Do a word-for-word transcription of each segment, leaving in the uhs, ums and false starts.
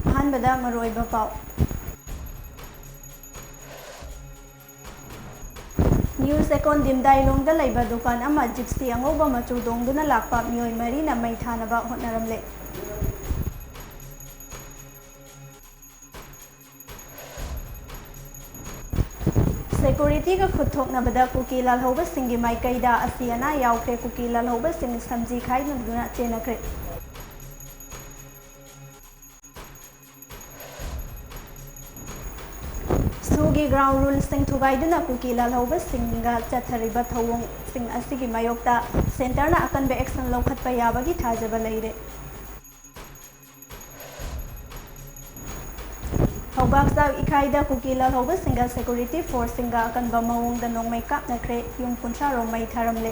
ꯑꯍꯥꯟꯕꯗ ꯃꯔꯨꯑꯣꯏꯕ ꯄꯥꯎ꯫ ꯅ꯭ꯌꯨ ꯁꯦꯀꯣꯟ ꯗꯤꯝꯗꯥꯏꯂꯣꯡꯗ ꯂꯩꯕ ꯗꯨꯀꯥꯟ ꯑꯃ ꯖꯤꯞꯁꯤ ꯑꯉꯧꯕ ꯃꯆꯨ ꯇꯣꯡꯗꯨꯅ ꯂꯥꯛꯄ ꯃꯤꯑꯣꯏ ꯃꯔꯤꯅ ꯃꯩ ꯊꯥꯅꯕ ꯍꯣꯠꯅꯔꯝꯂꯦ꯫ ꯁꯦꯀꯨꯔꯤꯇꯤꯒ ꯈꯨꯠ ꯊꯣꯛꯅꯕꯗ ꯀꯨꯀꯤ ꯂꯥꯜꯍꯧꯕꯁꯤꯡꯒꯤ ꯃꯥꯏꯀꯩꯗ ꯑꯁꯤ ꯑꯅꯥ ꯌꯥꯎꯈ꯭ꯔꯦ꯫ ꯀꯨꯀꯤ ꯂꯥꯜꯍꯧꯕꯁꯤꯡ ꯁꯝꯖꯤ ꯈꯥꯏꯗꯨꯅ ꯆꯦꯟꯅꯈ꯭ꯔꯦ꯫ ꯁꯨꯒꯤ ꯒ꯭ꯔꯥꯎꯟ ꯔꯨꯜꯁꯤꯡ ꯊꯨꯒꯥꯏꯗꯨꯅ ꯀꯨꯀꯤ ꯂꯥꯜꯍꯧꯕꯁꯤꯡꯒ ꯆꯠꯊꯔꯤꯕ ꯊꯧꯑꯣꯡꯁꯤꯡ ꯑꯁꯤꯒꯤ ꯃꯥꯌꯣꯛꯇ ꯁꯦꯟꯇꯔꯅ ꯑꯀꯟꯕ ꯑꯦꯛꯁꯟ ꯂꯧꯈꯠꯄ ꯌꯥꯕꯒꯤ ꯊꯥꯖꯕ ꯂꯩꯔꯦ꯫ ꯈꯧꯕꯥꯛꯆꯥꯛ ꯏꯈꯥꯏꯗ ꯀꯨꯀꯤ ꯂꯥꯜꯍꯧꯕꯁꯤꯡꯒ ꯁꯦꯀꯨꯔꯤꯇꯤ ꯐꯣꯔꯁꯁꯤꯡꯒ ꯑꯀꯟꯕ ꯃꯑꯣꯡꯗ ꯅꯣꯡꯃꯩ ꯀꯥꯞꯅꯈ꯭ꯔꯦ꯫ ꯌꯨꯝ ꯀꯨꯟꯊ꯭ꯔꯥ ꯔꯣꯝ ꯃꯩ ꯊꯥꯔꯝꯂꯦ꯫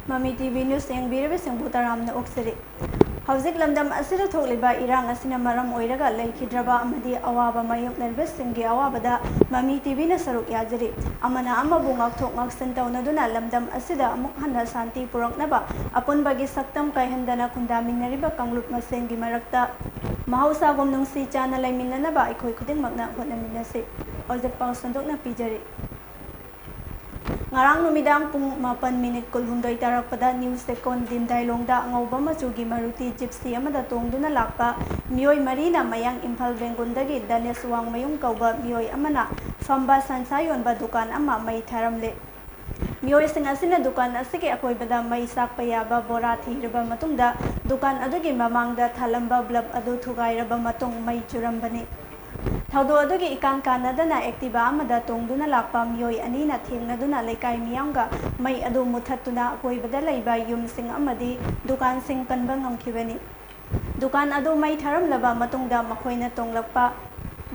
ꯃꯃꯤ ꯇꯤ ꯚꯤ ꯅ꯭ꯌꯨꯁ ꯌꯦꯡꯕꯤꯔꯤꯕꯁꯤꯡꯕꯨ ꯇꯔꯥꯝꯅ ꯑꯣꯛꯆꯔꯤ꯫ ꯍꯧꯖꯤꯛ ꯂꯝꯗꯝ ꯑꯁꯤꯗ ꯊꯣꯛꯂꯤꯕ ꯏꯔꯥꯡ ꯑꯁꯤꯅ ꯃꯔꯝ ꯑꯣꯏꯔꯒ ꯂꯩꯈꯤꯗ꯭ꯔꯕ ꯑꯃꯗꯤ ꯑꯋꯥꯕ ꯃꯥꯌꯣꯛꯅꯔꯤꯕꯁꯤꯡꯒꯤ ꯑꯋꯥꯕꯗ ꯃꯃꯤ ꯇꯤ ꯚꯤꯅ ꯁꯔꯨꯛ ꯌꯥꯖꯔꯤ꯫ ꯑꯃꯅ ꯑꯃꯕꯨ ꯉꯥꯛꯊꯣꯛ ꯉꯥꯛꯁꯤꯟ ꯇꯧꯅꯗꯨꯅ ꯂꯝꯗꯝ ꯑꯁꯤꯗ ꯑꯃꯨꯛ ꯍꯟꯅ ꯁꯥꯟꯇꯤ ꯄꯨꯔꯛꯅꯕ ꯑꯄꯨꯟꯕꯒꯤ ꯁꯛꯇꯝ ꯀꯥꯏꯍꯟꯗꯅ ꯈꯨꯟꯗꯥꯃꯤꯟꯅꯔꯤꯕ ꯀꯥꯡꯂꯨꯞ ꯃꯁꯦꯟꯒꯤ ꯃꯔꯛꯇ ꯃꯍꯧꯁꯥꯒꯨꯝ ꯅꯨꯡꯁꯤ ꯆꯥꯟꯅ ꯂꯩꯃꯤꯟꯅꯅꯕ ꯑꯩꯈꯣꯏ ꯈꯨꯗꯤꯡꯃꯛꯅ ꯍꯣꯠꯅꯃꯤꯟꯅꯁꯤ꯫ ꯍꯧꯖꯤꯛ ꯄꯥꯎ ꯁꯟꯗꯣꯛꯅ ꯄꯤꯖꯔꯤ꯫ ꯉꯔꯥꯡ ꯅꯨꯃꯤꯗꯥꯡ ꯄꯨꯡ ꯃꯥꯄꯟ ꯃꯤꯅꯤꯠ ꯀꯨꯟꯍꯨꯝꯗꯣꯏ ꯇꯥꯔꯛꯄꯗ ꯅ꯭ꯌꯨ ꯁꯦꯀꯣꯟ ꯗꯤꯝꯗꯥꯏꯂꯣꯡꯗ ꯑꯉꯧꯕ ꯃꯆꯨꯒꯤ ꯃꯔꯨꯇꯤ ꯖꯤꯞꯁꯤ ꯑꯃꯗ ꯇꯣꯡꯗꯨꯅ ꯂꯥꯛꯄ ꯃꯤꯑꯣꯏ ꯃꯔꯤꯅ ꯃꯌꯥꯡ ꯏꯝꯐꯥꯜ ꯔꯦꯡꯒꯨꯟꯗꯒꯤ ꯗꯅꯦꯁ ꯋꯥꯡꯃꯌꯨꯝ ꯀꯧꯕ ꯃꯤꯑꯣꯏ ꯑꯃꯅ ꯐꯝꯕ ꯁꯟꯁꯥ ꯌꯣꯟꯕ ꯗꯨꯀꯥꯟ ꯑꯃ ꯃꯩ ꯊꯥꯔꯝꯂꯦ꯫ ꯃꯤꯑꯣꯏꯁꯤꯡ ꯑꯁꯤꯅ ꯗꯨꯀꯥꯟ ꯑꯁꯤꯒꯤ ꯑꯀꯣꯏꯕꯗ ꯃꯩ ꯆꯥꯛꯄ ꯌꯥꯕ ꯕꯣꯔꯥ ꯊꯤꯔꯕ ꯃꯇꯨꯡꯗ ꯗꯨꯀꯥꯟ ꯑꯗꯨꯒꯤ ꯃꯃꯥꯡꯗ ꯊꯥꯜꯂꯝꯕ ꯕ꯭ꯂꯕ ꯑꯗꯨ ꯊꯨꯒꯥꯏꯔꯕ ꯃꯇꯨꯡ ꯃꯩ ꯆꯨꯔꯝꯕꯅꯤ꯫ ꯊꯧꯗꯣꯛ ꯑꯗꯨꯒꯤ ꯏꯀꯥꯟ ꯀꯥꯟꯅꯗꯅ Activa ꯑꯃꯗ ꯇꯣꯡꯗꯨꯅ ꯂꯥꯛꯄ ꯃꯤꯑꯣꯏ ꯑꯅꯤꯅ ꯊꯦꯡꯅꯗꯨꯅ ꯂꯩꯀꯥꯏ ꯃꯤꯌꯥꯝꯒ ꯃꯩ ꯑꯗꯨ ꯃꯨꯊꯠꯇꯨꯅ ꯑꯀꯣꯏꯕꯗ ꯂꯩꯕ ꯌꯨꯝꯁꯤꯡ ꯑꯃꯗꯤ ꯗꯨꯀꯥꯟꯁꯤꯡ ꯀꯟꯕ ꯉꯝꯈꯤꯕꯅꯤ꯫ ꯗꯨꯀꯥꯟ ꯑꯗꯨ ꯃꯩ ꯊꯥꯔꯝꯂꯕ ꯃꯇꯨꯡꯗ ꯃꯈꯣꯏꯅ ꯇꯣꯡꯂꯛꯄ,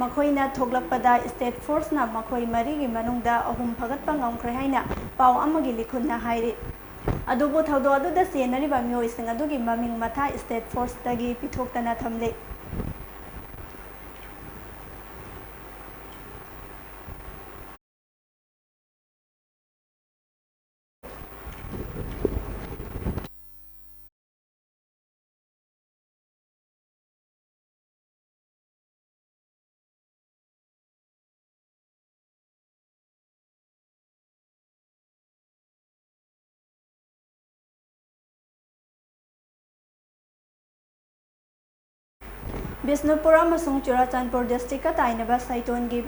ꯃꯈꯣꯏꯅ ꯊꯣꯛꯂꯛꯄꯗ State Forceꯅ ꯃꯈꯣꯏ ꯃꯔꯤꯒꯤ ꯃꯅꯨꯡꯗ ꯑꯍꯨꯝ ꯐꯒꯠꯄ ꯉꯝꯈ꯭ꯔꯦ ꯍꯥꯏꯅ ꯄꯥꯎ ꯑꯃꯒꯤ ꯂꯤꯈꯨꯟꯅ ꯍꯥꯏꯔꯤ꯫ ꯑꯗꯨꯕꯨ ꯊꯧꯗꯣꯛ ꯑꯗꯨꯗ ꯆꯦꯟꯅꯔꯤꯕ ꯃꯤꯑꯣꯏꯁꯤꯡ ꯑꯗꯨꯒꯤ ꯃꯃꯤꯡ ꯃꯊꯥ State Forceꯇꯒꯤ ꯄꯤꯊꯣꯛꯇꯅ ꯊꯝꯂꯤ꯫ ꯕꯤꯁꯅꯨꯄꯨꯔ ꯑꯃꯁꯨꯡ ꯆꯨꯔꯥꯆꯥꯟꯄꯨꯔ districtꯀ ꯇꯥꯏꯅꯕ ꯁꯥꯏꯇꯣꯟꯒꯤ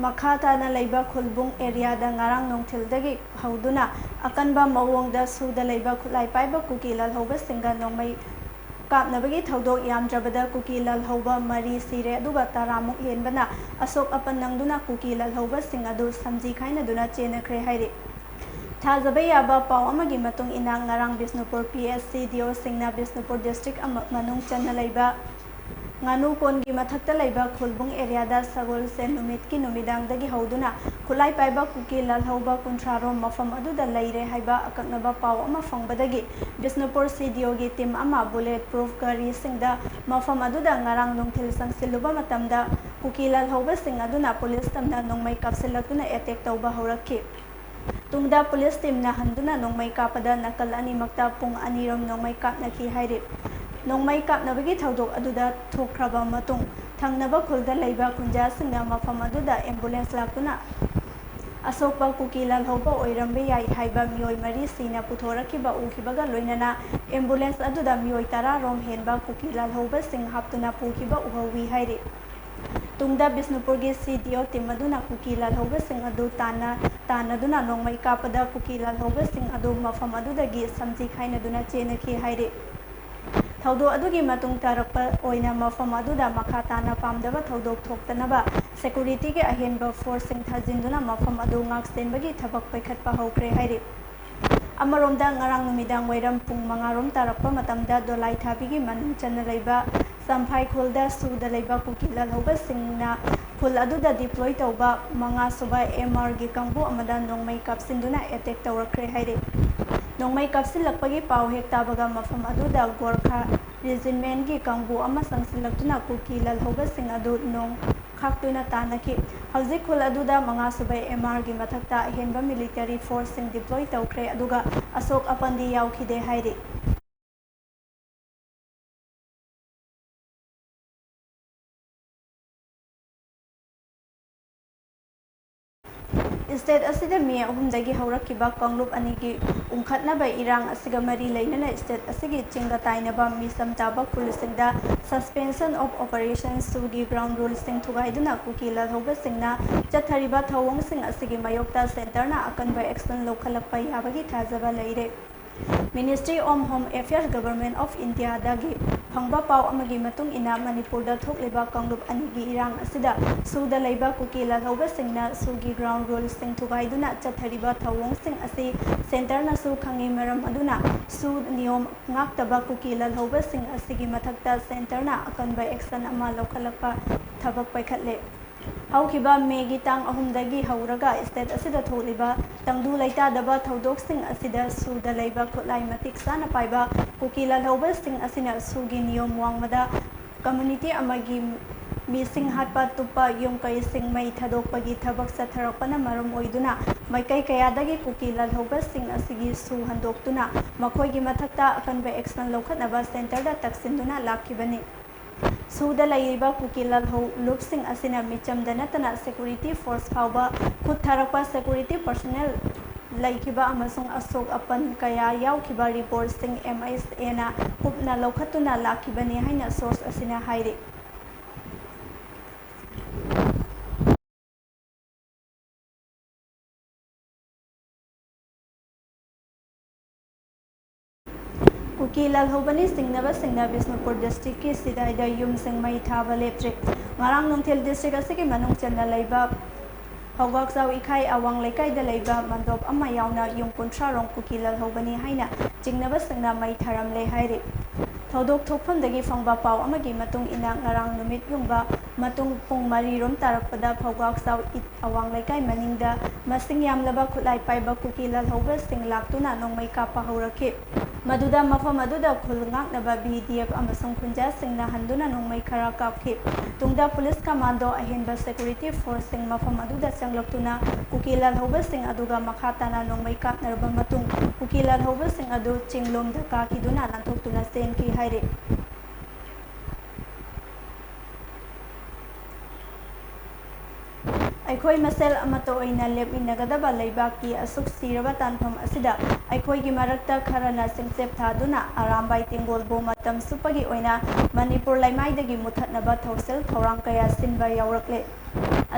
ꯃꯈꯥ ꯇꯥꯅ ꯂꯩꯕ ꯈꯨꯜꯕꯨꯡ areaꯗ ꯉꯔꯥꯡ ꯅꯨꯡꯊꯤꯜꯗꯒꯤ ꯍꯧꯗꯨꯅ ꯑꯀꯟꯕ ꯃꯑꯣꯡꯗ ꯁꯨꯗ ꯂꯩꯕ ꯈꯨꯠꯂꯥꯏ ꯄꯥꯏꯕ ꯀꯨꯀꯤ ꯂꯥꯜꯍꯧꯕꯁꯤꯡꯒ ꯅꯣꯡꯃꯩ ꯀꯥꯞꯅꯕꯒꯤ ꯊꯧꯗꯣꯛ ꯌꯥꯝꯗ꯭ꯔꯕꯗ ꯀꯨꯀꯤ ꯂꯥꯜꯍꯧꯕ ꯃꯔꯤ ꯁꯤꯔꯦ, ꯑꯗꯨꯒ ꯇꯔꯥꯃꯨꯛ ꯍꯦꯟꯕꯅ ꯑꯁꯣꯛ ꯑꯄꯟ ꯅꯪꯗꯨꯅ ꯀꯨꯀꯤ ꯂꯥꯜꯍꯧꯕꯁꯤꯡ ꯑꯗꯨ ꯁꯝꯖꯤ ꯈꯥꯏꯅꯗꯨꯅ ꯆꯦꯟꯅꯈ꯭ꯔꯦ ꯍꯥꯏꯔꯤ꯫ ꯊꯥꯖꯕ ꯌꯥꯕ ꯄꯥꯎ ꯑꯃꯒꯤ ꯃꯇꯨꯡ ꯏꯟꯅ, ꯉꯔꯥꯡ Bishnupur P S C D Oꯁꯤꯡꯅ Bishnupur district ꯑꯃ ꯃꯅꯨꯡ ꯆꯟꯅ ꯂꯩꯕ ꯉꯥꯅꯨ ꯀꯣꯟꯒꯤ ꯃꯊꯛꯇ ꯂꯩꯕ ꯈꯨꯜꯕꯨꯡ areaꯗ ꯁꯒꯣꯜꯁꯦꯟ ꯅꯨꯃꯤꯠꯀꯤ ꯅꯨꯃꯤꯗꯥꯡꯗꯒꯤ ꯍꯧꯗꯨꯅ ꯈꯨꯠꯂꯥꯏ ꯄꯥꯏꯕ ꯀꯨꯀꯤ ꯂꯥꯜꯍꯧꯕ ꯀꯨꯟꯊ꯭ꯔꯥ ꯔꯣꯝ ꯃꯐꯝ ꯑꯗꯨꯗ ꯂꯩꯔꯦ ꯍꯥꯏꯕ ꯑꯀꯛꯅꯕ ꯄꯥꯎ ꯑꯃ ꯐꯪꯕꯗꯒꯤ ꯕꯤꯁꯅꯨꯄꯨꯔ C D Oꯒꯤ team ꯑꯃ bullet proof ꯒꯥꯔꯤꯁꯤꯡꯗ ꯃꯐꯝ ꯑꯗꯨꯗ ꯉꯔꯥꯡ ꯅꯨꯡꯊꯤꯜ ꯆꯪꯁꯤꯜꯂꯨꯕ ꯃꯇꯝꯗ ꯀꯨꯀꯤ ꯂꯥꯜꯍꯧꯕꯁꯤꯡ ꯑꯗꯨꯅ police ꯇꯝꯅ ꯅꯣꯡꯃꯩ ꯀꯥꯞꯁꯤꯜꯂꯛꯇꯨꯅ attack ꯇꯧꯕ ꯍꯧꯔꯛꯈꯤ꯫ ꯇꯨꯡꯗ police teamꯅ ꯍꯟꯗꯨꯅ ꯅꯣꯡꯃꯩ ꯀꯥꯞꯄꯗ ꯅꯥꯀꯜ ꯑꯅꯤꯃꯛꯇ ꯄꯨꯡ ꯑꯅꯤꯔꯣꯝ ꯅꯣꯡꯃꯩ ꯀꯥꯞꯅꯈꯤ ꯍꯥꯏꯔꯤ꯫ ꯅꯣꯡꯃꯩ ꯀꯥꯞꯅꯕꯒꯤ ꯊꯧꯗꯣꯛ ꯑꯗꯨꯗ ꯊꯣꯛꯈ꯭ꯔꯕ ꯃꯇꯨꯡ, ꯊꯪꯅꯕ ꯈꯨꯜꯗ ꯂꯩꯕ ꯈꯨꯟꯖꯥꯁꯤꯡꯅ ꯃꯐꯝ ꯑꯗꯨꯗ ambulance ꯂꯥꯛꯇꯨꯅ ꯑꯁꯣꯛꯄ ꯀꯨꯀꯤ ꯂꯥꯜꯍꯧꯕ ꯑꯣꯏꯔꯝꯕ ꯌꯥꯏ ꯍꯥꯏꯕ ꯃꯤꯑꯣꯏ ꯃꯔꯤ ꯁꯤꯅ ꯄꯨꯊꯣꯔꯛꯈꯤꯕ ꯎꯈꯤꯕꯒ ꯂꯣꯏꯅꯅ ambulance ꯑꯗꯨꯗ ꯃꯤꯑꯣꯏ ꯇꯔꯥ ꯔꯣꯝ ꯍꯦꯟꯕ ꯀꯨꯀꯤ ꯂꯥꯜꯍꯧꯕꯁꯤꯡ ꯍꯥꯞꯇꯨꯅ ꯄꯨꯈꯤꯕ ꯎꯍꯧꯏ ꯍꯥꯏꯔꯤ꯫ ꯇꯨꯡꯗ ꯕꯤꯁꯅꯨꯄꯨꯔꯒꯤ C D O team ꯑꯗꯨꯅ ꯀꯨꯀꯤ ꯂꯥꯜꯍꯧꯕꯁꯤꯡ ꯑꯗꯨ ꯇꯥꯟꯅ, ꯇꯥꯟꯅꯗꯨꯅ ꯅꯣꯡꯃꯩ ꯀꯥꯞꯄꯗ ꯀꯨꯀꯤ ꯂꯥꯜꯍꯧꯕꯁꯤꯡ ꯑꯗꯨ ꯃꯐꯝ ꯑꯗꯨꯗꯒꯤ ꯁꯝꯖꯤ ꯈꯥꯏꯅꯗꯨꯅ ꯆꯦꯟꯅꯈꯤ ꯍꯥꯏꯔꯤ꯫ ꯊꯧꯗꯣꯛ ꯑꯗꯨꯒꯤ ꯃꯇꯨꯡ ꯇꯥꯔꯛꯄ ꯑꯣꯏꯅ ꯃꯐꯝ ꯑꯗꯨꯗ ꯃꯈꯥ ꯇꯥꯅ ꯄꯥꯝꯗꯕ ꯊꯧꯗꯣꯛ ꯊꯣꯛꯇꯅꯕ ꯁꯦꯀꯨꯔꯤꯇꯤꯒꯤ ꯑꯍꯦꯟꯕ ꯐꯣꯔꯁꯁꯤꯡ ꯊꯥꯖꯤꯟꯗꯨꯅ ꯃꯐꯝ ꯑꯗꯨ ꯉꯥꯛꯁꯦꯟꯕꯒꯤ ꯊꯕꯛ ꯄꯥꯏꯈꯠꯄ ꯍꯧꯈ꯭ꯔꯦ ꯍꯥꯏꯔꯤ꯫ ꯑꯃꯔꯣꯝꯗ, ꯉꯔꯥꯡ ꯅꯨꯃꯤꯗꯥꯡ ꯋꯥꯏꯔꯝ ꯄꯨꯡ ꯃꯉꯥ ꯔꯣꯝ ꯇꯥꯔꯛꯄ ꯃꯇꯝꯗ ꯗꯣꯂꯥꯏ ꯊꯥꯕꯤꯒꯤ ꯃꯅꯨꯡ ꯆꯟꯅ ꯂꯩꯕ ꯆꯝꯐꯥꯏ ꯈꯨꯜꯗ ꯁꯨꯗ ꯂꯩꯕ ꯀꯨꯀꯤ ꯂꯥꯜꯍꯧꯕꯁꯤꯡꯅ ꯈꯨꯜ ꯑꯗꯨꯗ ꯗꯤꯄ꯭ꯂꯣꯏ ꯇꯧꯕ ꯃꯉꯥ ꯁꯨꯕ ꯑꯦꯝ ꯑꯥꯔꯒꯤ ꯀꯥꯡꯕꯨ ꯑꯃꯗ ꯅꯣꯡꯃꯩ ꯀꯥꯞꯁꯤꯟꯗꯨꯅ ꯑꯦꯇꯦꯛ ꯇꯧꯔꯛꯈ꯭ꯔꯦ ꯍꯥꯏꯔꯤ꯫ ꯅꯣꯡꯃꯩ ꯀꯥꯞꯁꯤꯜꯂꯛꯄꯒꯤ ꯄꯥꯎ ꯍꯦꯛ ꯇꯥꯕꯒ ꯃꯐꯝ ꯑꯗꯨꯗ ꯒꯣꯔꯈꯥ ꯔꯦꯖꯤꯃꯦꯟꯒꯤ ꯀꯥꯡꯕꯨ ꯑꯃ ꯆꯪꯁꯤꯜꯂꯛꯇꯨꯅ ꯀꯨꯀꯤ ꯂꯥꯜꯍꯧꯕꯁꯤꯡ ꯑꯗꯨ ꯅꯣꯡ ꯈꯥꯛꯇꯨꯅ ꯇꯥꯟꯅꯈꯤ꯫ ꯍꯧꯖꯤꯛ ꯈꯨꯜ ꯑꯗꯨꯗ ꯃꯉꯥ ꯁꯨꯕ ꯑꯦꯝ ꯑꯥꯔꯒꯤ ꯃꯊꯛꯇ ꯑꯍꯦꯟꯕ ꯃꯤꯂꯤꯇꯔꯤ ꯐꯣꯔꯁꯁꯤꯡ ꯗꯤꯄ꯭ꯂꯣꯏ ꯇꯧꯈ꯭ꯔꯦ, ꯑꯗꯨꯒ ꯑꯁꯣꯛ ꯑꯄꯟꯗꯤ ꯌꯥꯎꯈꯤꯗꯦ ꯍꯥꯏꯔꯤ꯫ ꯁ꯭ꯇꯦꯠ ꯑꯁꯤꯗ ꯃꯦ ꯑꯍꯨꯝꯗꯒꯤ ꯍꯧꯔꯛꯈꯤꯕ ꯀꯥꯡꯂꯨꯞ ꯑꯅꯤꯒꯤ ꯎꯪꯈꯠꯅꯕ ꯏꯔꯥꯡ ꯑꯁꯤꯒ ꯃꯔꯤ ꯂꯩꯅꯅ ꯁ꯭ꯇꯦꯠ ꯑꯁꯤꯒꯤ ꯆꯤꯡꯗ ꯇꯥꯏꯅꯕ ꯃꯤꯆꯝ ꯇꯥꯕ ꯈꯨꯜꯁꯤꯡꯗ Suspension of Operation, ꯁꯨꯒꯤ ground ruleꯁꯤꯡ ꯊꯨꯒꯥꯏꯗꯨꯅ ꯀꯨꯀꯤ ꯂꯥꯜꯍꯧꯕꯁꯤꯡꯅ ꯆꯠꯊꯔꯤꯕ ꯊꯧꯑꯣꯡꯁꯤꯡ ꯑꯁꯤꯒꯤ ꯃꯥꯌꯣꯛꯇ ꯁꯦꯟꯇꯔꯅ ꯑꯀꯟꯕ action ꯂꯧꯈꯠꯂꯛꯄ ꯌꯥꯕꯒꯤ ꯊꯥꯖꯕ ꯂꯩꯔꯦ꯫ Ministry of Home Affairs, Government of Indiaꯗꯒꯤ ꯐꯪꯕ ꯄꯥꯎ ꯑꯃꯒꯤ ꯃꯇꯨꯡ ꯏꯟꯅ, ꯃꯅꯤꯄꯨꯔꯗ ꯊꯣꯛꯂꯤꯕ ꯀꯥꯡꯂꯨꯞ ꯑꯅꯤꯒꯤ ꯏꯔꯥꯡ ꯑꯁꯤꯗ ꯁꯨꯗ ꯂꯩꯕ ꯀꯨꯀꯤ ꯂꯥꯜꯍꯧꯕꯁꯤꯡꯅ ꯁꯨꯒꯤ ground ruleꯁꯤꯡ ꯊꯨꯒꯥꯏꯗꯨꯅ ꯆꯠꯊꯔꯤꯕ ꯊꯧꯑꯣꯡꯁꯤꯡ ꯑꯁꯤ ꯁꯦꯟꯇꯔꯅꯁꯨ ꯈꯪꯏ꯫ ꯃꯔꯝ ꯑꯗꯨꯅ ꯁꯨ ꯅꯤꯌꯣꯝ ꯉꯥꯛꯇꯕ ꯀꯨꯀꯤ ꯂꯥꯜꯍꯧꯕꯁꯤꯡ ꯑꯁꯤꯒꯤ ꯃꯊꯛꯇ ꯁꯦꯟꯇꯔꯅ ꯑꯀꯟꯕ action ꯑꯃ ꯂꯧꯈꯠꯂꯛꯄ ꯊꯕꯛ ꯄꯥꯏꯈꯠꯂꯦ꯫ ꯍꯧꯈꯤꯕ ꯃꯦꯒꯤ ꯇꯥꯡ ꯑꯍꯨꯝꯗꯒꯤ ꯍꯧꯔꯒ ꯁ꯭ꯇꯦꯠ ꯑꯁꯤꯗ ꯊꯣꯛꯂꯤꯕ ꯇꯪꯗꯨ ꯂꯩꯇꯥꯗꯕ ꯊꯧꯗꯣꯛꯁꯤꯡ ꯑꯁꯤꯗ ꯁꯨꯗ ꯂꯩꯕ ꯈꯨꯠꯂꯥꯏ ꯃꯇꯤꯛ ꯆꯥꯅ ꯄꯥꯏꯕ ꯀꯨꯀꯤ ꯂꯥꯜꯍꯧꯕꯁꯤꯡ ꯑꯁꯤꯅ ꯁꯨꯒꯤ ꯅꯤꯌꯣꯝ ꯋꯥꯡꯃꯗ community ꯑꯃꯒꯤ ꯃꯤꯁꯤꯡ ꯍꯥꯠꯄ, ꯇꯨꯞꯄ, ꯌꯨꯝ ꯀꯩꯁꯤꯡ ꯃꯩ ꯊꯥꯗꯣꯛꯄꯒꯤ ꯊꯕꯛ ꯆꯠꯊꯔꯛꯄꯅ ꯃꯔꯝ ꯑꯣꯏꯗꯨꯅ ꯃꯥꯏꯀꯩ ꯀꯌꯥꯗꯒꯤ ꯀꯨꯀꯤ ꯂꯥꯜꯍꯧꯕꯁꯤꯡ ꯑꯁꯤꯒꯤ ꯁꯨ ꯍꯟꯗꯣꯛꯇꯨꯅ ꯃꯈꯣꯏꯒꯤ ꯃꯊꯛꯇ ꯑꯀꯟꯕ action ꯂꯧꯈꯠꯅꯕ ꯁꯦꯟꯇꯔꯗ ꯇꯛꯁꯤꯟꯗꯨꯅ ꯂꯥꯛꯈꯤꯕꯅꯤ꯫ ꯁꯨꯗ ꯂꯩꯔꯤꯕ ꯀꯨꯀꯤ ꯂꯥꯜꯍꯧ ꯂꯨꯞꯁꯤꯡ ꯑꯁꯤꯅ ꯃꯤꯆꯝꯗ ꯅꯠꯇꯅ security force ꯐꯥꯎꯕ ꯈꯨꯠ ꯊꯥꯔꯛꯄ, security personnel ꯂꯩꯈꯤꯕ ꯑꯃꯁꯨꯡ ꯑꯁꯣꯛ ꯑꯄꯟ ꯀꯌꯥ ꯌꯥꯎꯈꯤꯕ reportꯁꯤꯡ M H Aꯅ ꯀꯨꯞꯅ ꯂꯧꯈꯠꯇꯨꯅ ꯂꯥꯛꯈꯤꯕꯅꯤ ꯍꯥꯏꯅ source ꯑꯁꯤꯅ ꯍꯥꯏꯔꯤ꯫ ꯀꯨꯀꯤ ꯂꯥꯜꯍꯧꯕꯅꯤ ꯆꯤꯡꯅꯕꯁꯤꯡꯅ ꯕꯤꯁꯅꯨꯄꯨꯔ ꯗꯤꯁꯇ꯭ꯔꯤꯛꯀꯤ ꯁꯤꯗꯥꯏꯗ ꯌꯨꯝꯁꯤꯡ ꯃꯩ ꯊꯥꯕ ꯂꯦꯞꯇ꯭ꯔꯤ꯫ ꯉꯔꯥꯡ ꯅꯨꯡꯊꯤꯜ ꯗꯤꯁꯇ꯭ꯔꯤꯛ ꯑꯁꯤꯒꯤ ꯃꯅꯨꯡ ꯆꯟꯅ ꯂꯩꯕ ꯐꯧꯒꯥꯛꯆꯥꯎ ꯏꯈꯥꯏ ꯑꯋꯥꯡ ꯂꯩꯀꯥꯏꯗ ꯂꯩꯕ ꯃꯟꯗꯣꯞ ꯑꯃ ꯌꯥꯎꯅ ꯌꯨꯝ ꯀꯨꯟꯊ꯭ꯔꯥ ꯔꯣꯝ ꯀꯨꯀꯤ ꯂꯥꯜꯍꯧꯕꯅꯤ ꯍꯥꯏꯅ ꯆꯤꯡꯅꯕꯁꯤꯡꯅ ꯃꯩ ꯊꯥꯔꯝꯂꯦ ꯍꯥꯏꯔꯤ꯫ ꯊꯧꯗꯣꯛ ꯊꯣꯛꯐꯝꯗꯒꯤ ꯐꯪꯕ ꯄꯥꯎ ꯑꯃꯒꯤ ꯃꯇꯨꯡ ꯏꯟꯅ, ꯉꯔꯥꯡ ꯅꯨꯃꯤꯠ ꯌꯨꯡꯕ ꯃꯇꯨꯡ ꯄꯨꯡ ꯃꯔꯤ ꯔꯣꯝ ꯇꯥꯔꯛꯄꯗ ꯐꯧꯒꯥꯛꯆꯥꯎ ꯏꯠ ꯑꯋꯥꯡ ꯂꯩꯀꯥꯏ ꯃꯅꯤꯡꯗ ꯃꯁꯤꯡ ꯌꯥꯝꯂꯕ ꯈꯨꯠꯂꯥꯏ ꯄꯥꯏꯕ ꯀꯨꯀꯤ ꯂꯥꯜꯍꯧꯕꯁꯤꯡ ꯂꯥꯛꯇꯨꯅ ꯅꯣꯡꯃꯩ ꯀꯥꯞꯄ ꯍꯧꯔꯛꯈꯤ꯫ ꯃꯗꯨꯗ ꯃꯐꯝ ꯑꯗꯨꯗ ꯈꯨꯜ ꯉꯥꯛꯅꯕ ꯕꯤ ꯗꯤ ꯑꯦꯐ ꯑꯃꯁꯨꯡ ꯈꯨꯟꯖꯥꯁꯤꯡꯅ ꯍꯟꯗꯨꯅ ꯅꯣꯡꯃꯩ ꯈꯔ ꯀꯥꯞꯈꯤ꯫ ꯇꯨꯡꯗ ꯄꯨꯂꯤꯁ ꯀꯃꯥꯟꯗꯣ ꯑꯍꯦꯟꯕ ꯁꯦꯀ꯭ꯌꯨꯔꯤꯇꯤ ꯐꯣꯔꯁꯁꯤꯡ ꯃꯐꯝ ꯑꯗꯨꯗ ꯆꯪꯂꯛꯇꯨꯅ ꯀꯨꯀꯤ ꯂꯥꯜꯍꯧꯕꯁꯤꯡ ꯑꯗꯨꯒ ꯃꯈꯥ ꯇꯥꯅ ꯅꯣꯡꯃꯩ ꯀꯥꯞꯅꯔꯕ ꯃꯇꯨꯡ, ꯀꯨꯀꯤ ꯂꯥꯜꯍꯧꯕꯁꯤꯡ ꯑꯗꯨ ꯆꯤꯡꯂꯣꯝꯗ ꯀꯥꯈꯤꯗꯨꯅ ꯅꯥꯟꯊꯣꯛꯇꯨꯅ ꯆꯦꯟꯈꯤ ꯍꯥꯏꯔꯤ꯫ ꯑꯩꯈꯣꯏ ꯃꯁꯦꯜ ꯑꯃꯠꯇ ꯑꯣꯏꯅ ꯂꯦꯞꯃꯤꯟꯅꯒꯗꯕ ꯂꯩꯕꯥꯛꯀꯤ ꯑꯁꯨꯛ ꯁꯤꯔꯕ ꯇꯥꯟꯐꯝ ꯑꯁꯤꯗ ꯑꯩꯈꯣꯏꯒꯤ ꯃꯔꯛꯇ ꯈꯔꯅ ꯆꯤꯡꯆꯦꯞ ꯊꯥꯗꯨꯅ ꯑꯔꯥꯝꯕꯥꯏ ꯇꯦꯡꯒꯣꯜꯕꯨ ꯃꯇꯝ ꯆꯨꯞꯄꯒꯤ ꯑꯣꯏꯅ ꯃꯅꯤꯄꯨꯔ ꯂꯩꯃꯥꯏꯗꯒꯤ ꯃꯨꯊꯠꯅꯕ ꯊꯧꯁꯤꯜ ꯊꯧꯔꯥꯡ ꯀꯌꯥ ꯁꯤꯟꯕ ꯌꯥꯎꯔꯛꯂꯦ꯫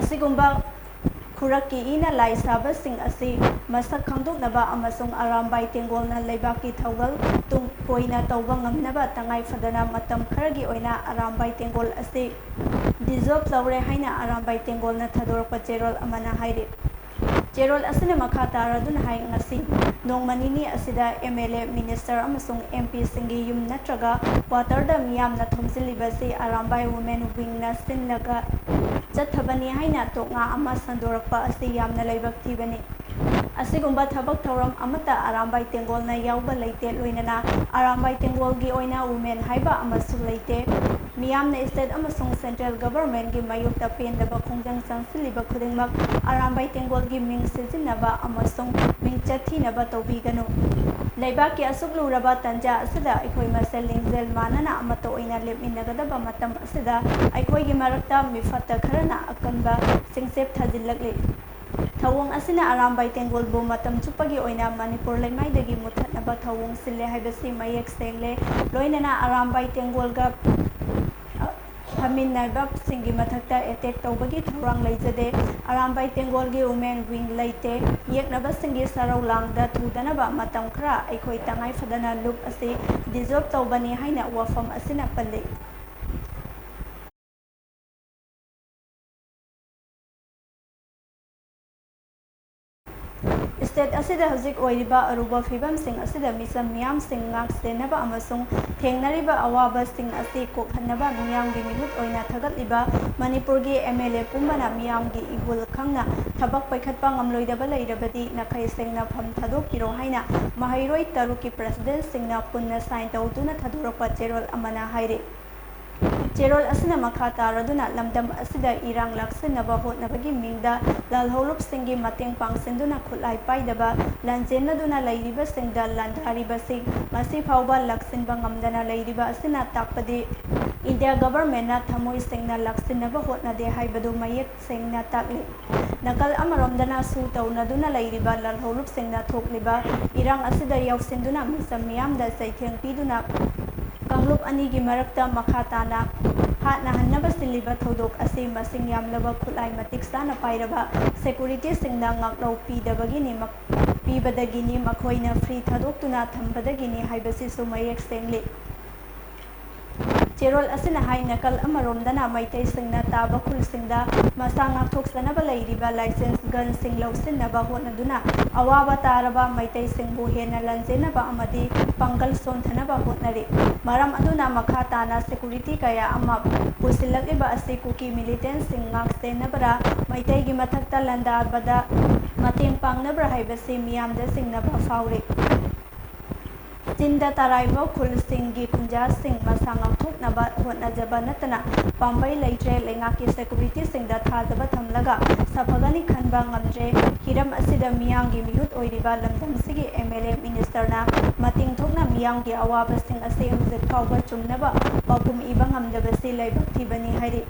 ꯑꯁꯤꯒꯨꯝꯕ ꯈꯨꯔꯛꯀꯤ ꯏꯅ ꯂꯥꯏ ꯁꯥꯕꯁꯤꯡ ꯑꯁꯤ ꯃꯁꯛ ꯈꯪꯗꯣꯛꯅꯕ ꯑꯃꯁꯨꯡ ꯑꯔꯥꯝꯕꯥꯏ ꯇꯦꯡꯒꯣꯜꯅ ꯂꯩꯕꯥꯛꯀꯤ ꯊꯧꯒꯜ ꯇꯨꯡ ꯀꯣꯏꯅ ꯇꯧꯕ ꯉꯝꯅꯕ ꯇꯉꯥꯏ ꯐꯗꯅ ꯃꯇꯝ ꯈꯔꯒꯤ ꯑꯣꯏꯅ ꯑꯔꯥꯝꯕꯥꯏ ꯇꯦꯡꯒꯣꯜ ꯑꯁꯤ ꯗꯤꯖꯣꯜꯕ ꯇꯧꯔꯦ ꯍꯥꯏꯅ ꯑꯔꯥꯝꯕꯥꯏ ꯇꯦꯡꯒꯣꯜꯅ ꯊꯥꯗꯣꯔꯛꯄ ꯆꯦꯔꯣꯜ ꯑꯃꯅ ꯍꯥꯏꯔꯤ꯫ ꯆꯦꯔꯣꯜ ꯑꯁꯤꯅ ꯃꯈꯥ ꯇꯥꯔꯗꯨꯅ ꯍꯥꯏ, ꯉꯁꯤ ꯅꯣꯡꯃ ꯅꯤꯅꯤ ꯑꯁꯤꯗ ꯑꯦꯝ ꯑꯦꯜ ꯑꯦ, ꯃꯤꯅꯤꯁꯇꯔ ꯑꯃꯁꯨꯡ ꯑꯦꯝ ꯄꯤꯁꯤꯡꯒꯤ ꯌꯨꯝ ꯅꯠꯇ꯭ꯔꯒ ꯀ꯭ꯋꯥꯇꯔꯗ ꯃꯤꯌꯥꯝꯅ ꯊꯣꯝꯖꯤꯜꯂꯤꯕꯁꯤ ꯑꯔꯥꯝꯕꯥꯏ ꯋꯨꯃꯦꯟ ꯋꯤꯡꯅ ꯁꯤꯜꯂꯒ ꯆꯠꯊꯕꯅꯤ ꯍꯥꯏꯅ ꯇꯣꯛꯉꯥ ꯑꯃ ꯁꯟꯗꯣꯔꯛꯄ ꯑꯁꯤ ꯌꯥꯝꯅ ꯂꯥꯏꯕꯛ ꯊꯤꯕꯅꯤ꯫ ꯑꯁꯤꯒꯨꯝꯕ ꯊꯕꯛ ꯊꯧꯔꯝ ꯑꯃꯠꯇ ꯑꯔꯥꯝꯕꯥꯏ ꯇꯦꯡꯒꯣꯜꯅ ꯌꯥꯎꯕ ꯂꯩꯇꯦ, ꯂꯣꯏꯅꯅ ꯑꯔꯥꯝꯕꯥꯏ ꯇꯦꯡꯒꯣꯜꯒꯤ ꯑꯣꯏꯅ ꯋꯨꯃꯦꯟ ꯍꯥꯏꯕ ꯑꯃꯁꯨ ꯂꯩꯇꯦ꯫ ꯃꯤꯌꯥꯝꯅ ꯁ꯭ꯇꯦꯠ ꯑꯃꯁꯨꯡ ꯁꯦꯟꯇ꯭ꯔꯦꯜ ꯒꯚꯔꯟꯃꯦꯟꯠꯀꯤ ꯃꯥꯌꯣꯛꯇ ꯄꯦꯟꯗꯕ ꯈꯣꯡꯖꯪ ꯆꯪꯁꯤꯜꯂꯤꯕ ꯈꯨꯗꯤꯡꯃꯛ ꯑꯔꯥꯝꯕꯥꯏ ꯇꯦꯡꯒꯣꯜꯒꯤ ꯃꯤꯡ ꯁꯤꯖꯤꯟꯅꯕ ꯑꯃꯁꯨꯡ ꯃꯤꯡꯆꯠ ꯊꯤꯅꯕ ꯇꯧꯕꯤꯒꯅꯨ꯫ ꯂꯩꯕꯥꯛꯀꯤ ꯑꯁꯨꯛ ꯂꯨꯔꯕ ꯇꯟꯖꯥ ꯑꯁꯤꯗ ꯑꯩꯈꯣꯏ ꯃꯁꯦꯜ ꯂꯤꯡꯖꯦꯜ ꯃꯥꯟꯅꯅ ꯑꯃꯠꯇ ꯑꯣꯏꯅ ꯂꯦꯞꯃꯤꯟꯅꯒꯗꯕ ꯃꯇꯝ ꯑꯁꯤꯗ ꯑꯩꯈꯣꯏꯒꯤ ꯃꯔꯛꯇ ꯃꯤꯐꯠꯇ ꯈꯔꯅ ꯑꯀꯟꯕ ꯆꯤꯡꯆꯦꯞ ꯊꯥꯖꯤꯜꯂꯛꯂꯤ꯫ ꯊꯧꯑꯣꯡ ꯑꯁꯤꯅ ꯑꯔꯥꯝꯕꯥꯏ ꯇꯦꯡꯒꯣꯜꯕꯨ ꯃꯇꯝ ꯆꯨꯞꯄꯒꯤ ꯑꯣꯏꯅ ꯃꯅꯤꯄꯨꯔ ꯂꯩꯃꯥꯏꯗꯒꯤ ꯃꯨꯠꯊꯠꯅꯕ ꯊꯧꯑꯣꯡ ꯁꯤꯜꯂꯦ ꯍꯥꯏꯕꯁꯤ ꯃꯌꯦꯛ ꯁꯦꯡꯂꯦ꯫ ꯂꯣꯏꯅꯅ ꯑꯔꯥꯝꯕꯥꯏ ꯇꯦꯡꯒꯣꯜꯒ, ꯑ, ꯐꯝꯃꯤꯟꯅꯕꯁꯤꯡꯒꯤ ꯃꯊꯛꯇ attack ꯇꯧꯕꯒꯤ ꯊꯧꯔꯥꯡ ꯂꯩꯖꯗꯦ꯫ ꯑꯔꯥꯝꯕꯥꯏ ꯇꯦꯡꯒꯣꯜꯒꯤ women wing ꯂꯩꯇꯦ꯫ ꯌꯦꯛꯅꯕꯁꯤꯡꯒꯤ ꯁꯔꯧ ꯂꯥꯡꯗ ꯊꯨꯗꯅꯕ ꯃꯇꯝ ꯈꯔ ꯑꯩꯈꯣꯏ ꯇꯉꯥꯏ ꯐꯗꯅ ꯂꯨꯞ ꯑꯁꯤ dissolve ꯇꯧꯕꯅꯤ ꯍꯥꯏꯅ ꯋꯥꯐꯝ ꯑꯁꯤꯅ ꯄꯜꯂꯤ꯫ State ꯑꯁꯤꯗ ꯍꯧꯖꯤꯛ ꯑꯣꯏꯔꯤꯕ ꯑꯔꯨꯕ ꯐꯤꯕꯝꯁꯤꯡ ꯑꯁꯤꯗ ꯃꯤꯆꯝ ꯃꯤꯌꯥꯝꯁꯤꯡ ꯉꯥꯛ ꯁꯦꯟꯅꯕ ꯑꯃꯁꯨꯡ ꯊꯦꯡꯅꯔꯤꯕ ꯑꯋꯥꯕꯁꯤꯡ ꯑꯁꯤ ꯀꯣꯛꯍꯟꯅꯕ ꯃꯤꯌꯥꯝꯒꯤ ꯃꯤꯍꯨꯠ ꯑꯣꯏꯅ ꯊꯥꯒꯠꯂꯤꯕ ꯃꯅꯤꯄꯨꯔꯒꯤ MLA ꯄꯨꯝꯕꯅ ꯃꯤꯌꯥꯝꯒꯤ ꯏꯍꯨꯜ ꯈꯪꯅ ꯊꯕꯛ ꯄꯥꯏꯈꯠꯄ ꯉꯝꯂꯣꯏꯗꯕ ꯂꯩꯔꯕꯗꯤ ꯅꯥꯈꯩ ꯁꯦꯡꯅ ꯐꯝ ꯊꯥꯗꯣꯛꯄꯤꯔꯣ ꯍꯥꯏꯅ ꯃꯍꯩꯔꯣꯏ ꯇꯔꯨꯛꯀꯤ presidentꯁꯤꯡꯅ ꯄꯨꯟꯅ sign ꯇꯧꯗꯨꯅ ꯊꯥꯗꯣꯔꯛꯄ ꯆꯦꯔꯣꯜ ꯑꯃꯅ ꯍꯥꯏꯔꯤ꯫ ꯆꯦꯔꯣꯜ ꯑꯁꯤꯅ ꯃꯈꯥ ꯇꯥꯔꯗꯨꯅ ꯂꯝꯗꯝ ꯑꯁꯤꯗ ꯏꯔꯥꯡ ꯂꯥꯛꯁꯤꯟꯅꯕ ꯍꯣꯠꯅꯕꯒꯤ ꯃꯤꯡꯗ ꯂꯥꯜꯍꯧꯂꯨꯞꯁꯤꯡꯒꯤ ꯃꯇꯦꯡ ꯄꯥꯡꯁꯤꯟꯗꯨꯅ ꯈꯨꯠꯂꯥꯏ ꯄꯥꯏꯗꯕ ꯂꯥꯟꯖꯦꯟꯅꯗꯨꯅ ꯂꯩꯔꯤꯕꯁꯤꯡꯗ ꯂꯥꯟꯗꯥꯔꯤꯕꯁꯤ ꯉꯁꯤ ꯐꯥꯎꯕ ꯂꯥꯛꯁꯤꯟꯕ ꯉꯝꯗꯅ ꯂꯩꯔꯤꯕ ꯑꯁꯤꯅ ꯇꯥꯛꯄꯗꯤ India governmentꯅ ꯊꯃꯣꯏ ꯁꯦꯡꯅ ꯂꯥꯛꯁꯤꯟꯅꯕ ꯍꯣꯠꯅꯗꯦ ꯍꯥꯏꯕꯗꯨ ꯃꯌꯦꯛ ꯁꯦꯡꯅ ꯇꯥꯛꯂꯤ꯫ ꯅꯥꯀꯜ ꯑꯃꯔꯣꯝꯗꯅ ꯁꯨ ꯇꯧꯅꯗꯨꯅ ꯂꯩꯔꯤꯕ ꯂꯥꯜꯍꯧꯂꯨꯞꯁꯤꯡꯅ ꯊꯣꯛꯂꯤꯕ ꯏꯔꯥꯡ ꯑꯁꯤꯗ ꯌꯥꯎꯁꯤꯟꯗꯨꯅ ꯃꯤꯆꯝ ꯃꯤꯌꯥꯝꯗ ꯆꯩꯊꯦꯡ ꯄꯤꯗꯨꯅ ꯀꯥꯡꯂꯨꯞ ꯑꯅꯤꯒꯤ ꯃꯔꯛꯇ ꯃꯈꯥ ꯇꯥꯅ ꯍꯥꯠꯅꯍꯟꯅꯕ ꯁꯤꯜꯂꯤꯕ ꯊꯧꯗꯣꯛ ꯑꯁꯤ ꯃꯁꯤꯡ ꯌꯥꯝꯂꯕ ꯈꯨꯠꯂꯥꯏ ꯃꯇꯤꯛ ꯆꯥꯅ ꯄꯥꯏꯔꯕ securityꯁꯤꯡꯅ ꯉꯥꯛꯂꯧ ꯄꯤꯗꯕꯒꯤꯅꯤ, ꯃ-, ꯄꯤꯕꯗꯒꯤꯅꯤ, ꯃꯈꯣꯏꯅ free ꯊꯥꯗꯣꯛꯇꯨꯅ ꯊꯝꯕꯗꯒꯤꯅꯤ ꯍꯥꯏꯕꯁꯤꯁꯨ ꯃꯌꯦꯛ ꯁꯦꯡꯂꯤ꯫ ꯆꯦꯔꯣꯜ ꯑꯁꯤꯅ ꯍꯥꯏ, ꯅꯥꯀꯜ ꯑꯃꯔꯣꯝꯗꯅ ꯃꯩꯇꯩꯁꯤꯡꯅ ꯇꯥꯕ ꯈꯨꯜꯁꯤꯡꯗ ꯃꯁꯥ ꯉꯥꯛꯊꯣꯛꯆꯅꯕ ꯂꯩꯔꯤꯕ license gunꯁꯤꯡ ꯂꯧꯁꯤꯟꯅꯕ ꯍꯣꯠꯅꯗꯨꯅ ꯑꯋꯥꯕ ꯇꯥꯔꯕ ꯃꯩꯇꯩꯁꯤꯡꯕꯨ ꯍꯦꯟꯅ ꯂꯥꯟꯖꯦꯟꯅꯕ ꯑꯃꯗꯤ ꯄꯥꯡꯒꯜ ꯁꯣꯟꯊꯅꯕ ꯍꯣꯠꯅꯔꯤ꯫ ꯃꯔꯝ ꯑꯗꯨꯅ ꯃꯈꯥ ꯇꯥꯅ security ꯀꯌꯥ ꯑꯃ ꯄꯨꯁꯤꯜꯂꯛꯂꯤꯕ ꯑꯁꯤ ꯀꯨꯀꯤ militantꯁꯤꯡ ꯉꯥꯛ ꯁꯦꯟꯅꯕꯔꯥ, ꯃꯩꯇꯩꯒꯤ ꯃꯊꯛꯇ ꯂꯥꯟꯗꯥꯕꯗ ꯃꯇꯦꯡ ꯄꯥꯡꯅꯕ꯭ꯔꯥ ꯍꯥꯏꯕꯁꯤ ꯃꯤꯌꯥꯝꯗ ꯆꯤꯡꯅꯕ ꯐꯥꯎꯔꯤ꯫ ꯆꯤꯡꯗ ꯇꯥꯔꯥꯏꯕ ꯈꯨꯜꯁꯤꯡꯒꯤ ꯈꯨꯟꯖꯥꯁꯤꯡ ꯃꯁꯥ ꯉꯥꯛꯊꯣꯛꯅꯕ ꯍꯣꯠꯅꯖꯕ ꯅꯠꯇꯅ ꯄꯥꯝꯕꯩ ꯂꯩꯇ꯭ꯔꯦ꯫ ꯂꯩꯉꯥꯛꯀꯤ securityꯁꯤꯡꯗ ꯊꯥꯖꯕ ꯊꯝꯂꯒ ꯁꯥꯐꯒꯅꯤ ꯈꯟꯕ ꯉꯝꯗ꯭ꯔꯦ꯫ ꯍꯤꯔꯝ ꯑꯁꯤꯗ ꯃꯤꯌꯥꯝꯒꯤ ꯃꯤꯍꯨꯠ ꯑꯣꯏꯔꯤꯕ ꯂꯝꯗꯝꯁꯤꯒꯤ MLA ministerꯅ ꯃꯇꯤꯡ ꯊꯣꯛꯅ ꯃꯤꯌꯥꯝꯒꯤ ꯑꯋꯥꯕꯁꯤꯡ ꯑꯁꯤ ꯍꯧꯖꯤꯛ ꯐꯥꯎꯕ ꯆꯨꯝꯅꯕ ꯄꯥꯎꯈꯨꯝ ꯏꯕ ꯉꯝꯗꯕꯁꯤ ꯂꯥꯏꯕꯛ ꯊꯤꯕꯅꯤ ꯍꯥꯏꯔꯤ꯫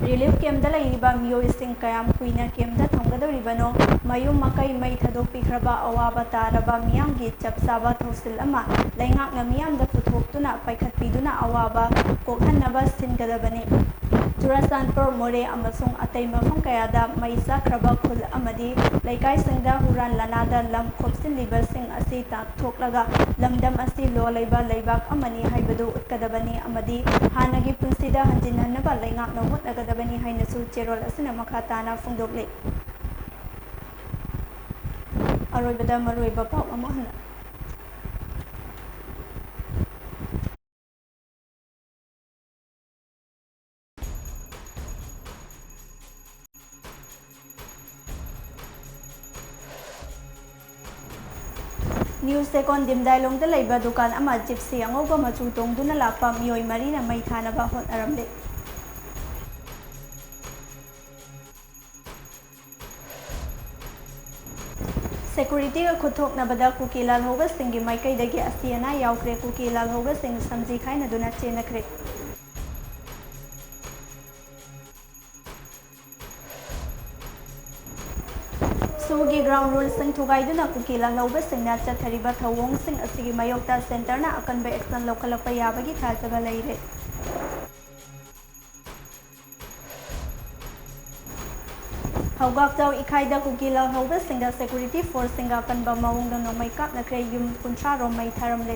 Relief campꯇ ꯂꯩꯔꯤꯕ ꯃꯤꯑꯣꯏꯁꯤꯡ ꯀꯌꯥꯝ ꯀꯨꯏꯅ campꯇ ꯊꯝ ꯐꯪꯒꯗꯧꯔꯤꯕꯅꯣ? ꯃꯌꯨꯝ ꯃꯀꯩ ꯃꯩ ꯊꯥꯗꯣꯛꯄꯤꯈ꯭ꯔꯕ ꯑꯋꯥꯕ ꯇꯥꯔꯕ ꯃꯤꯌꯥꯝꯒꯤ ꯆꯞ ꯆꯥꯕ ꯊꯧꯁꯤꯜ ꯑꯃ ꯂꯩꯉꯥꯛꯅ ꯃꯤꯌꯥꯝꯗ ꯄꯨꯊꯣꯛꯇꯨꯅ ꯄꯥꯏꯈꯠꯄꯤꯗꯨꯅ ꯑꯋꯥꯕ ꯀꯣꯛꯍꯟꯅꯕ ꯁꯤꯟꯒꯗꯕꯅꯤ꯫ ꯆꯨꯔꯆꯥꯟꯄꯨꯔ, ꯃꯣꯔꯦ ꯑꯃꯁꯨꯡ ꯑꯇꯩ ꯃꯐꯝ ꯀꯌꯥꯗ ꯃꯩ ꯆꯥꯛꯈ꯭ꯔꯕ ꯈꯨꯜ ꯑꯃꯗꯤ ꯂꯩꯀꯥꯏꯁꯤꯡꯗ ꯍꯨꯔꯥꯟ ꯂꯥꯟꯅꯥꯗ ꯂꯝ ꯈꯣꯞꯆꯤꯜꯂꯤꯕꯁꯤꯡ ꯑꯁꯤ ꯇꯥꯟꯊꯣꯛꯂꯒ ꯂꯝꯗꯝ ꯑꯁꯤ ꯂꯣ ꯂꯩꯕ ꯂꯩꯕꯥꯛ ꯑꯃꯅꯤ ꯍꯥꯏꯕꯗꯨ ꯎꯠꯀꯗꯕꯅꯤ ꯑꯃꯗꯤ ꯍꯥꯟꯅꯒꯤ ꯄꯨꯟꯁꯤꯗ ꯍꯟꯖꯤꯟꯍꯟꯅꯕ ꯂꯩꯉꯥꯛꯅ ꯍꯣꯠꯅꯒꯗꯕꯅꯤ ꯍꯥꯏꯅꯁꯨ ꯆꯦꯔꯣꯜ ꯑꯁꯤꯅ ꯃꯈꯥ ꯇꯥꯅ ꯐꯣꯡꯗꯣꯛꯂꯤ꯫ ꯑꯔꯣꯏꯕꯗ ꯃꯔꯨꯑꯣꯏꯕ ꯄꯥꯎ ꯑꯃꯨꯛ ꯍꯟꯅ꯫ ꯅ꯭ꯌꯨ ꯁꯦꯀꯣꯟ ꯗꯤꯝꯗꯥꯏꯂꯣꯡꯗ ꯂꯩꯕ ꯗꯨꯀꯥꯟ ꯑꯃ ꯖꯤꯞꯁꯤ ꯑꯉꯧꯕ ꯃꯆꯨ ꯇꯣꯡꯗꯨꯅ ꯂꯥꯛꯄ ꯃꯤꯑꯣꯏ ꯃꯔꯤꯅ ꯃꯩ ꯊꯥꯅꯕ ꯍꯣꯠꯅꯔꯝꯂꯦ꯫ ꯁꯦꯀꯨꯔꯤꯇꯤꯒ ꯈꯨꯠꯊꯣꯛꯅꯕꯗ ꯀꯨꯀꯤ ꯂꯥꯜꯍꯧꯕꯁꯤꯡꯒꯤ ꯃꯥꯏꯀꯩꯗꯒꯤ ꯑꯁꯤ ꯑꯅꯥ ꯌꯥꯎꯈ꯭ꯔꯦ꯫ ꯀꯨꯀꯤ ꯂꯥꯜꯍꯧꯕꯁꯤꯡ ꯁꯝꯖꯤ ꯈꯥꯏꯅꯗꯨꯅ ꯆꯦꯟꯅꯈ꯭ꯔꯦ꯫ ꯁꯨꯒꯤ ꯒ꯭ꯔꯥꯎꯟ ꯔꯨꯜꯁꯤꯡ ꯊꯨꯒꯥꯏꯗꯨꯅ ꯀꯨꯀꯤ ꯂꯥꯜꯍꯧꯕꯁꯤꯡꯅ ꯆꯠꯊꯔꯤꯕ ꯊꯧꯑꯣꯡꯁꯤꯡ ꯑꯁꯤꯒꯤ ꯃꯥꯌꯣꯛꯇ ꯁꯦꯟꯇꯔꯅ ꯑꯀꯟꯕ ꯑꯦꯛꯁꯟ ꯂꯧꯈꯠꯂꯛꯄ ꯌꯥꯕꯒꯤ ꯊꯥꯖꯕ ꯂꯩꯔꯦ꯫ ꯍꯧꯒꯥꯛꯆꯥꯎ ꯏꯈꯥꯏꯗ ꯀꯨꯀꯤ ꯂꯥꯜꯍꯧꯕꯁꯤꯡꯗ ꯁꯦꯀꯨꯔꯤꯇꯤ ꯐꯣꯔꯁꯁꯤꯡꯒ ꯑꯀꯟꯕ ꯃꯑꯣꯡꯗ ꯅꯣꯡꯃꯩ ꯀꯥꯞꯅꯈ꯭ꯔꯦ꯫ ꯌꯨꯝ ꯀꯨꯟꯊ꯭ꯔꯥ ꯔꯣꯝ ꯃꯩ ꯊꯥꯔꯝꯂꯦ꯫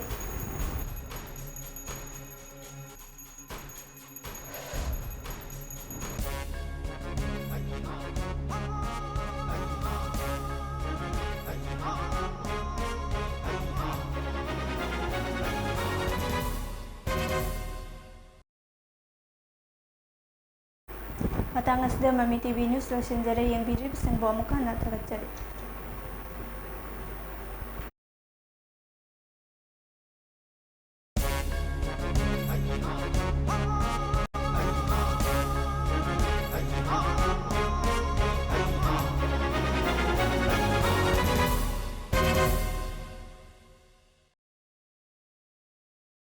ꯃꯇꯥꯡ ꯑꯁꯤꯗ ꯃꯃꯤ ꯇꯤ ꯚꯤ ꯅ꯭ꯌꯨꯁ ꯂꯣꯏꯁꯤꯟꯖꯔꯦ꯫ ꯌꯦꯡꯕꯤꯔꯤꯕꯁꯤꯡꯕꯨ ꯑꯃꯨꯛ ꯍꯟꯅ ꯊꯥꯒꯠꯆꯔꯤ꯫